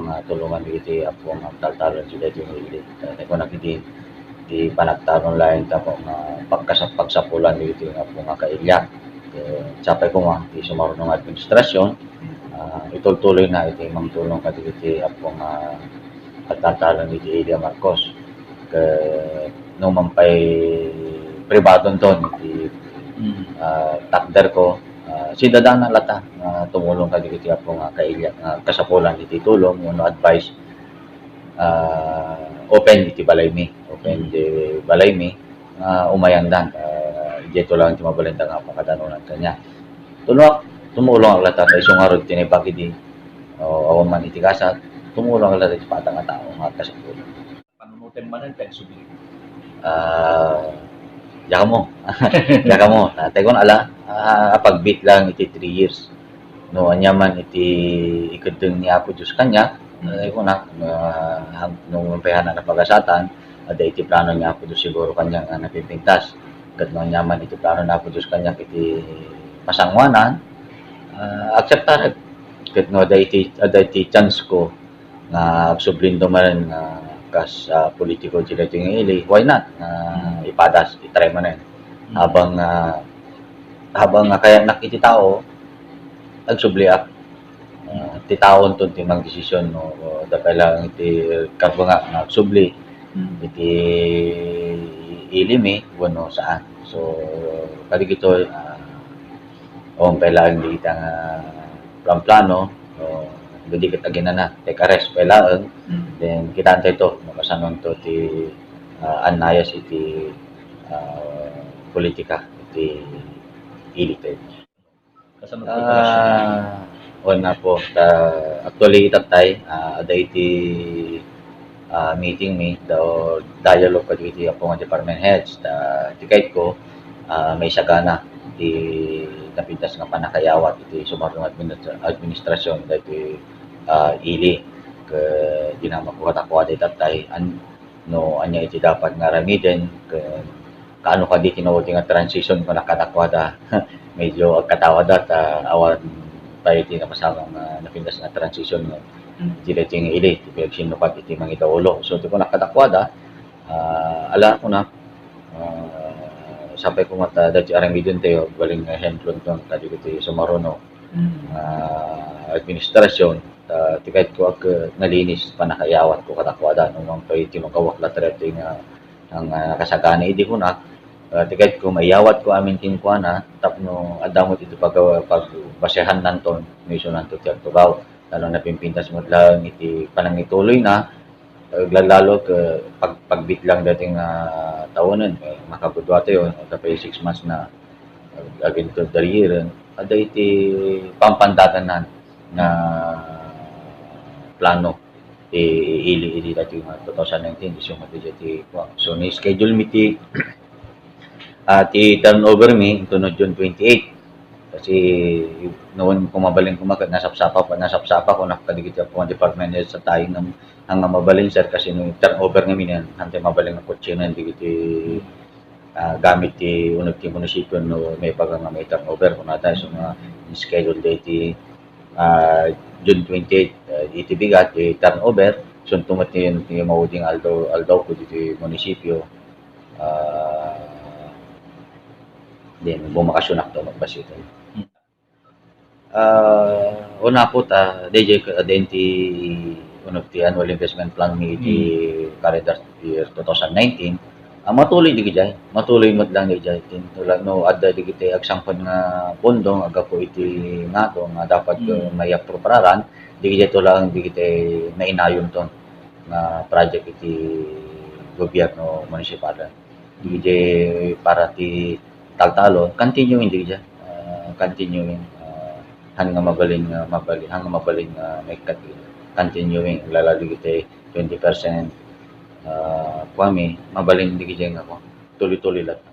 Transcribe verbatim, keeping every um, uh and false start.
nga tulongan dagiti Apo nga agtaltalon iti daytoy nga ili. Ket kunana iti, ti panagtalon laeng tapno nga pagkasa-, pagsapulan dagiti Apo nga kailiak. Ket sapay koma ti sumaruno nga administrasyon, ah, itultuloyna iti mangtulong kadagiti Apo nga agtaltalon iti ili a Marcos. Ket no man pay pribadonton iti, Mm. ah, takderko, ah, sidadana latta nga tumulong kadagiti Apo nga kailiak nga kasapulan iti tulong wenno advice. Ah, open iti balaymi, open Mm. iti balaymi nga umayandan, ah, idiayto laeng ti mabalin nga pakadanunan kaniak. Tulong, tumulong latta ta isu ngarud ti naimbag idi, o awan man iti gasat, tumulong latta iti pada nga tao nga agkasapulan. Panunotem manen ken subli. Ah, diak ammo. Diak ammo. Ah, tay kun ala, ah, apagbit lang iti three years. No ania man iti ikeddeng ni Apo Dios kaniak, Mm. ay kuna, ah, ham-, no mapayanan a pagasatan, adda iti plano ni Apo Dios siguro kaniak nga napimpintas. Ket no ania man iti plano ni Apo Dios kaniak iti masangoanan, ah, akseptarek. Ket no adda iti, adda iti chance ko, nga agsublindo manen nga kas, ah, politiko iti daytoy nga ili, why not? Nga Mm. ipadas, itry manen. Mm. Habang, ah, habang, ah, kayatnak iti tao, agsubliak. Ah, ti taonton ti mangdesisyon no, o, adda pay laeng iti karbengak nga agsubli Mm. iti ilimi wenno saan. So, kadagitoy, ah, awan pay laeng dagita nga plan-plano, o, dagiti ket aginana, take a rest pay laeng. Mm. Then, kitaentayo no kasanonto ti, ah, annayas iti, ah, politika iti ilitayo. Kasano ti Ah, wen, Apo, ta, actually, itattay, ah, adda iti, ah, meeting mi, da-, dialogue kadagiti Apo nga department heads, ta, ti kayatko, ah, maisagana ti napintas nga pannakaiyawat iti sumaruno nga administra-, administrasyon daytoy, ah, ili. Ket dinamagko kadakuada itattay, an-, no ania iti dapat nga aramiden, ken kaano kadi ti naudi nga transition, kunak kadakuada. Medyo agkatawada ta awan pay iti napasamak nga napintas nga transition nga Mm. iti daytoy nga ili, ti pinagsinnukat iti mangidaulo. So, ti kunak kadakuada, ah, ala, kunak, ah, sapay koma ta daytoy aramidentayo, agbalin nga ehemplonton kadagiti sumaruno Mm. nga administrasyon, ta ti kayatko a ket nalinis pannakaiyawatko kadakuada, no man pay ti makawak latta daytoy nga, nga nakasagana idi kunak, ah, ti kayatko maiyawatko amin kenkuana tapno adda met iti pag-, pagbasehannanton no isunanto ti agtugaw. Tano napimpintas met laeng iti panangituloyna, eh, lalo-lalo ket pag-, pagbitlang daytoy nga taonen, eh, makagudua tayo, adda pay six months na, eh, agingga ti year-en, adda iti pampandaganan nga plano ti ili idi daytoy nga two thousand nineteen, isu nga daytoy ti kuan. So, ni-schedule mi ti, ah, ti turnover mi inton June twenty-eight. Kasi, no, wen ko mabalin koma ket nasapsapa, nasapsapa ko na kadagiti Apo nga department heads a tayeng nga, nga mabalin, sir, kasi no turnover ngamin, haantay mabalin nga kutsina dagiti, ah, gamit ti uneg ti munisipio no maibaga nga mai-turnover kunada. So, nga schedule day ti, ah, June twenty-eight, ah, iti bigat, ti turnover, sunto met ti, ti maudi nga aldaw, aldaw ko diti munisipio. Ah, then, bumakasionak to, magbassit. Ah, una po ta, D J, ka-, adda ti uneg ti annual investment plan mi iti Mm. calendar year two thousand nineteen. Ah, matuloy dagijay. Matuloy met lang dagijay. Tin-, tulad no, adda dagiti agsangpet nga pondo nga aggapu iti ngato nga dapat, Mm. eh, maiaprobaran, dagijay to lang dagiti nainayonton nga project iti gobyerno munisipal. Dagijay para ti taltalon, continuing dagijay. Ah, continuing, ah, haan nga mabalin nga, mabalin, haan nga mabalin nga maikkat, continuing, lalo dagiti twenty percent, ah, kuan mi, mabalin dagijay nga kuan, tuloy-tuloy latta.